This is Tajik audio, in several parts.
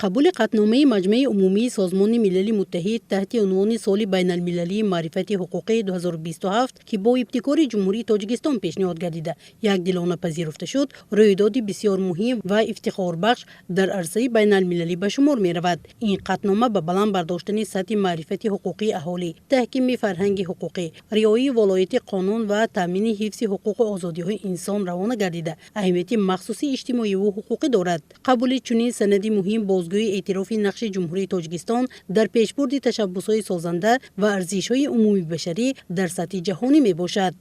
Қабули қатъномаи Маҷмаи Умумии Созмони Милали Муттаҳид таҳти унвони Соли байналмилалии маърифати ҳуқуқӣ 2027, ки бо ибтикори Ҷумҳурии Тоҷикистон пешниҳод гардида, якдилона пазируфта шуд, рӯйдоди бисёр муҳим ва ифтихорбахш дар арсаи байналмилалӣ ба шумор меравад. Ин қатънома ба баланд бардоштани сатҳи маърифати ҳуқуқии аҳолӣ, таҳкими фарҳанги ҳуқуқӣ, риояи волояти қонун ва таъмини ҳифзи ҳуқуқу озодиҳои инсон равона гардида, аҳамияти махсуси иҷтимоиву ҳуқуқӣ дорад. Қабули чунин санади муҳим бозгӯи эътирофи нақши Ҷумҳурии Тоҷикистон дар пешбурди ташаббусҳои созанда ва арзишҳои умумибашарӣ дар сатҳи ҷаҳонӣ мебошад.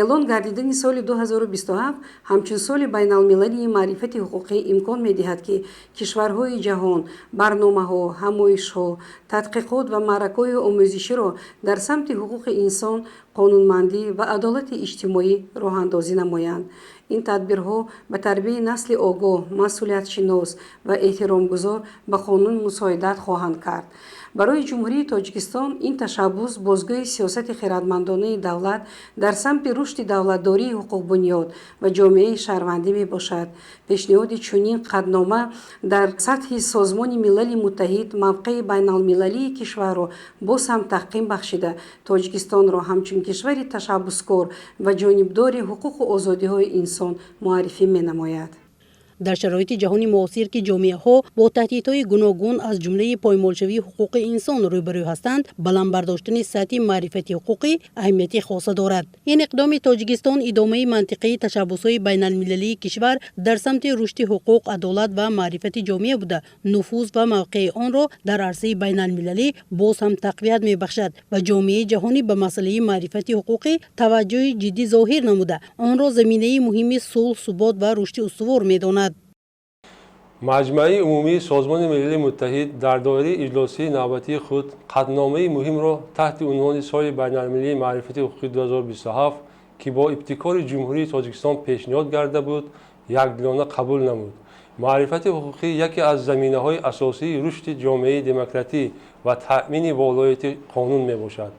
Эълон гардидани соли 2027 ҳамчун соли байналмилалии маърифати ҳуқуқӣ имкон медиҳад, ки кишварҳои ҷаҳон барномаҳо, ҳамоишҳо, тадқиқот ва маъракаҳои омӯзиширо дар самти ҳуқуқи инсон, қонунмандӣ ва адолати иҷтимоӣ роҳандозӣ намоянд. Ин тадбирҳо ба тарбияи насли огоҳ, масъулиятшинос ва эҳтиромгузор ба қонун мусоидат хоҳанд кард. Барои Ҷумҳурии Тоҷикистон ин ташаббус бозгӯи сиёсати хирадмандонаи давлат дар самти рушди давлатдории ҳуқуқбунёд ва ҷомеаи шаҳрвандӣ мебошад. Пешниҳоди чунин қатънома дар сатҳи Созмони Милали Муттаҳид мавқеи байналмилалии кишварро боз ҳам таҳким бахшида, Тоҷикистонро ҳамчун кишвари ташаббускор ва ҷонибдори ҳуқуқу озодиҳои инсон муаррифӣ менамояд. Дар шароити ҷаҳони муосир, ки ҷомеаҳо бо таҳдидҳои гуногун, аз ҷумлаи поймолшавии ҳуқуқи инсон, рӯбарӯ ҳастанд, баланд бардоштани сатҳи маърифати ҳуқуқӣ аҳамияти хоса дорад. Ин иқдоми Тоҷикистон идомаи мантиқии ташаббусҳои байналмилалии кишвар дар самти рушди ҳуқуқ, адолат ва маърифати ҷомеа буда, нуфуз ва мавқеи онро дар арсаи байналмилалӣ боз ҳам тақвият мебахшад ва ҷомеаи ҷаҳонӣ ба масъалаи маърифати ҳуқуқӣ таваҷҷӯҳи ҷиддӣ зоҳир намуда, онро заминаи муҳими сулҳ, субот ва рушди устувор медонад. Маҷмаи Умумии Созмони Милали Муттаҳид дар доираи иҷлосияи навбатии худ қатъномаи муҳимро таҳти унвони Соли байналмилалии маърифати ҳуқуқӣ 2027, ки бо ибтикори Ҷумҳурии Тоҷикистон пешниҳод гарда буд, якдилона қабул намуд. Маърифати ҳуқуқӣ яке аз заминаҳои асосии рушди ҷомеаи демократӣ ва таъмини волояти қонун мебошад.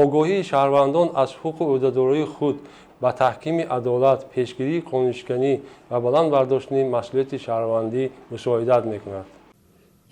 Огоҳии шаҳрвандон аз ҳуқуқу ӯҳдадориҳои худ ба таҳкими адолат, пешгирии қонуншиканӣ ва баланд бардоштани масъулияти шаҳрвандӣ мусоидат мекунад.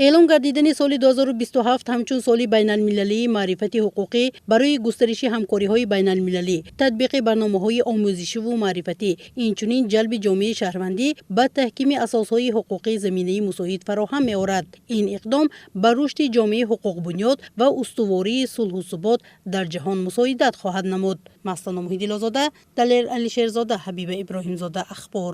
Эълон гардидани соли 2027 ҳамчун соли байналмилалии маърифати ҳуқуқӣ барои густариши ҳамкориҳои байналмилалӣ, татбиқи барномаҳои омӯзишиву маърифатӣ, инчунин ҷалби ҷомеаи шаҳрвандӣ ба таҳкими асосҳои ҳуқуқӣ заминаи мусоид фароҳам меорад. Ин иқдом ба рушди ҷомеаи ҳуқуқбунёд ва устувории сулҳу субот дар ҷаҳон мусоидат хоҳад намуд. Мастона Муҳиддинлозода, Далер Алишерзода, Ҳабиба Иброҳимзода, Ахбор.